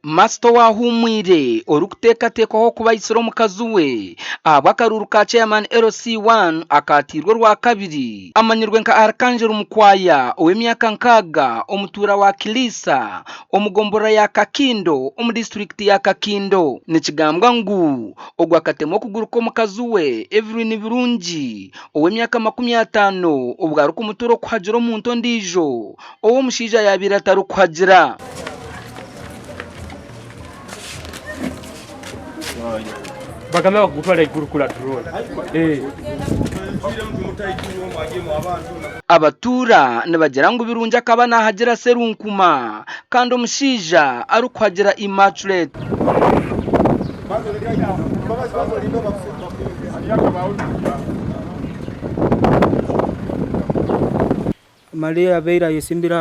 Masita owahuumwire orikuteekateekwaho kuba aitsire omukazi we ahabw'akaruuru ka Chairman LC1 akaatiirwe Orwakabiri amanyirwe nka Archangel Mukwaya ow'emyaka 60 omutuura wa Kiliisa omu gomborora ya Kakindo omu disiturikiti ya Kakindo. Nikigambwa ngu ogu akatema okuguru kw'omukazi we Evelyn Birungi ow'emyaka 50 obwo arikumutura okuhagira omuntu ondiijo ou omushaija yaabaire atarikuhagira. Abatuura nibagira ngu Birungi akaba naahagira Serunkuma kandi omushaija arikuhagira Immaculate. Maria abaire ayesimbire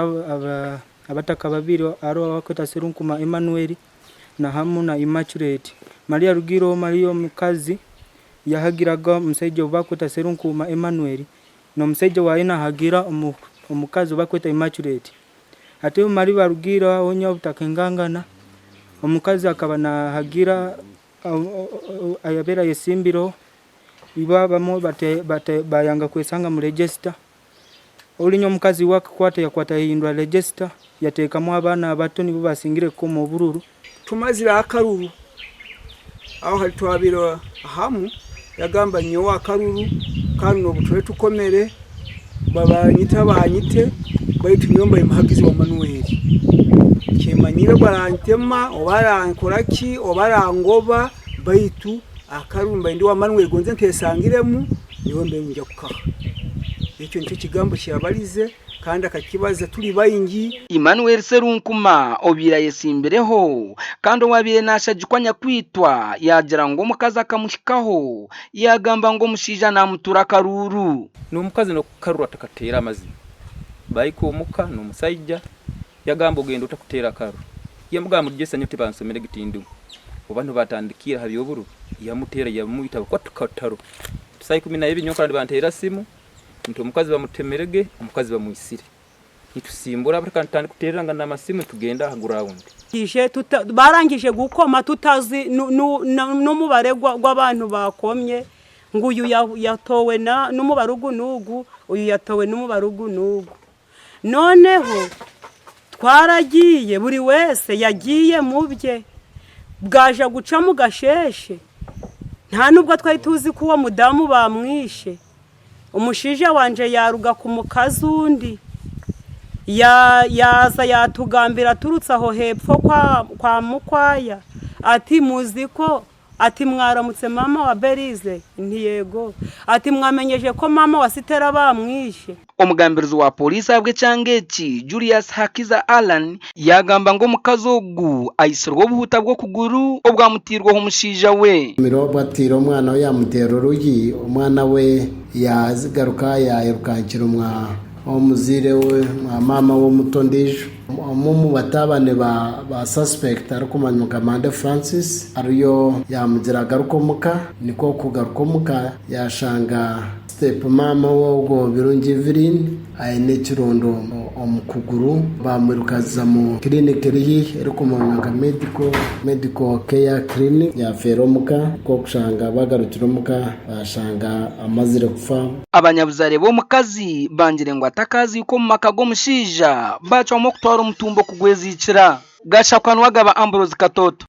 abataka babiri hariho owubakweta Serunkuma Emmanuel na hamu na Immaculate. Maria arugireho Maria omukazi yahagiraga omusaija owubakweta Serunkuma Emmanuel n'omusaija owariyo nahagira omukazi owubakweta Immaculate. Hati Maria obu arugireho aho nyowe obutakengangana, omukazi akaba nahagira ayabaire ayesimbireho, ibo abamwe bayanga kwesanga omu register. Orinya omukazi we akakwata yakwata yahindura register yateekamu abaana abato nibo basingire kukoma obururu. Tumazire akaruru aho hali twabaire hamu yagamba nyowe akaruru kanu nobu tube tukomere babanyita banyite baitu nyowe mbaire muhagizi wa Manuel kyemanyire obu arantema oba arankora ki oba arangoba baitu akaruru mbaire ndi wa Manuel gonze nkesangiremu nyowe mbaire ningya kukaha. Ekyo nikyo kigambo eki yabarize kandi akakibaza turi baingi. Emmanuel Serunkuma obaire ayesimbireho kandi owabaire nashagikwa nyakwitwa yaagira ngu omukazi akamuhikaho yaagamba ngu omushaija namutura akaruuru. N'omukazi n'okukaruru atakateera amazima. Bahika omuka n'omusaija yagamba ogenda ota kuteera akaruru? Yamugamba ngu Jesa nyowe tibansomere tindimu. Oba niho batandikiire aha by'obururu yamuteera yamwita bakwata kataro. Saaha 12 nyowe nkaba nibanteerera simu nti omukazi bamutemerege, omukazi bamwisire. Nitusimbura buri kandi tutandika kuteererangana amasimu nitugenda aha gurawundi. Barangije gukoma tutazi n'omubare gw'abantu bakomye ngu oyu yatowe n'omubare ogu n'ogu, oyu yatowe n'omubare ogu n'ogu. Noneho twaragiye buri wese yagiye mu bye, bwaja guca mu gasheshe nta nubwo twari tuzi ku uwo mudamu bamwishe, omushaija wangye yaruga ku mukazi undi yaaza yatugambira aturutse aho hepfo kwa Mukwaya ati muzi ko Ati mwaramutse maama wa Berize? Nti yego. Ati mwamenyeje ko maama wa Sitera bamwishe? Omugambirizi wa Pooriisi ahabw'ekyanga eki, Julius Hakiza Allan yaagamba ngu omukazi ogu aitsirwe obuhuta bw'okuguru obwamutiirweho omushaija we. Mire obu atiire omwana we yaamuteera orugi, omwana we yaazigaruka yaayirukankira omwa omuzaire we mwa maama we omuto ondiijo. Omwe omu batabani ba suspect arikumanywa nka Mande Francis ariyo yaamugira agaruke omuka, nikwo kugaruka omuka yaashanga step maama we ogwo Birungi Evelyn aine ekirondo omu kuguru baamwirukaza omu clinic eri haihi erikumanywa nka Medical Care Clinic yaafeera omuka nikwo kushanga bagarukire omuka baashanga amazire kufa. Abanyabuzaare b'omukazi bangire ngu atakaaziikwa omu maka g'omushaija, baacwamu okutwara omutumbo kugweziikira. Gashakwa Nuwagaba Ambrose Katoto.